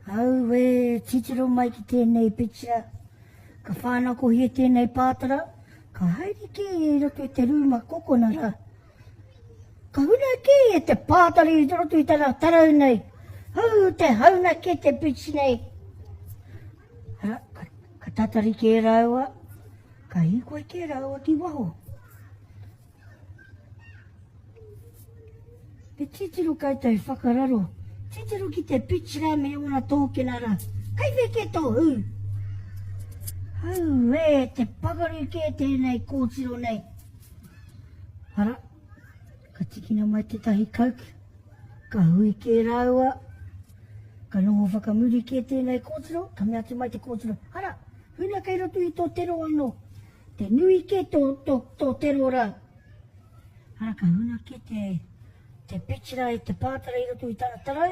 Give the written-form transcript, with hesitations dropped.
Auē, titiro mai ki tēnei picture. Ka whānakohia tēnei pātara, ka haere kē ia i roto i te rūma kokona rā. Ka huna kē ia te pātara i roto i tana tarau nei. Hau, te hauna kē te bitch nei. Ara, ka, ka tatari kē rāua, ka hīkoi kē rāua ki waho. Te titiro koutou whakararo, titiro ki te pitch rā me ōna tōkena rā. Kei whea kē tō hū? Auē, te pakaru kē tēnei kōtiro nei. Ara, ka tikina mai tētahi coke, ka hui kē rāua, ka noho whakamuri kē tēnei kōtiro, ka mea atu mai te kōtiro, ara, huna kei roto i tō tero anō. Te nui kē tō, tō, tō tero rā. Ara, ka huna kē te, te bitch rā i te pātara i roto i tana tarau.